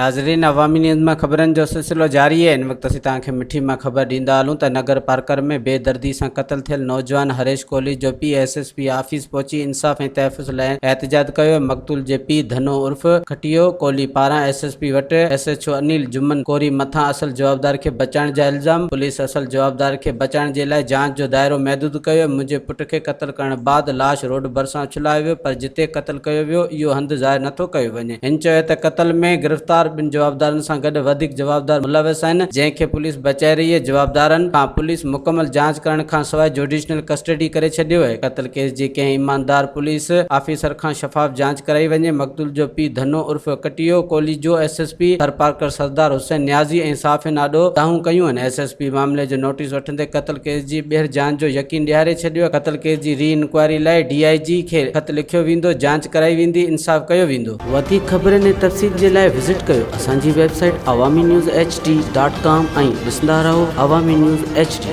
ناظرين عوامي نيوز مان خبرن جو سلسلو جاري آهي هن وقت اسين توهان کي مٺي مان خبر ڏيندا هلون ته نگر پارڪر ۾ بي دردي سان قتل ٿيل نوجوان هريش ڪولهي جو پيء ايس ايس پي آفيس پهچي انصاف ۽ تحفظ لاء احتجاج ڪيو مقتول جي پيء ڌنو عرف کٽيو ڪولهي پاران ايس ايس پي وٽ S H O Anil Juman Kori مٿان اصل جوابدار کي بچائڻ جا الزام پوليس اصل جوابدار کي بچائڻ جي لاء جاچ جو دائرو محدود ڪيو منهنجي پٽ کي قتل ڪرڻ بعد لاش روڊ ڀرسان اڇلايو ويو پر جتي قتل ڪيو ويو اهو هنڌ ظاهر نٿو ڪيو وڃي. هن چيو ته قتل ۾ گرفتار ٻن جوابدارن سان گڏ وڌيڪ جوابدار ملوث آهن، جنهن کي پوليس بچائي رهي آهي، جوابدارن کان پوليس مڪمل جاچ ڪرڻ کانسواء جوڊيشنل ڪسٽڊي ڪري ڇڏيو آهي، قتل ڪيس جي ڪنهن ايماندار پوليس آفيسر کان شفاف جاچ ڪرائي وڃي، مقتول جو پيء ڌنو عرف ڪٽيو ڪولهي جو S S P Tharparkar Sardar Hussain Niazi ۽ صحافين آڏو دانهون ڪيون آهن، ايس ايس پي معاملي جو نوٽيس وٺندي قتل ڪيس جي ٻيهر جاچ جو يقين ڏياري ڇڏيو، قتل ڪيس جي ري انڪوائري لاء ڊي I جي کي خط لکيو ويندو، جاچ ڪرائي ويندي، انصاف ڪيو ويندو. وڌيڪ خبرن ۽ تفصيل جي لاء وزٽ ڪيو اسان جي website Awami news H D dot com ۽ ڏسندا رهو عوامي نيوز ايڇ ڊي.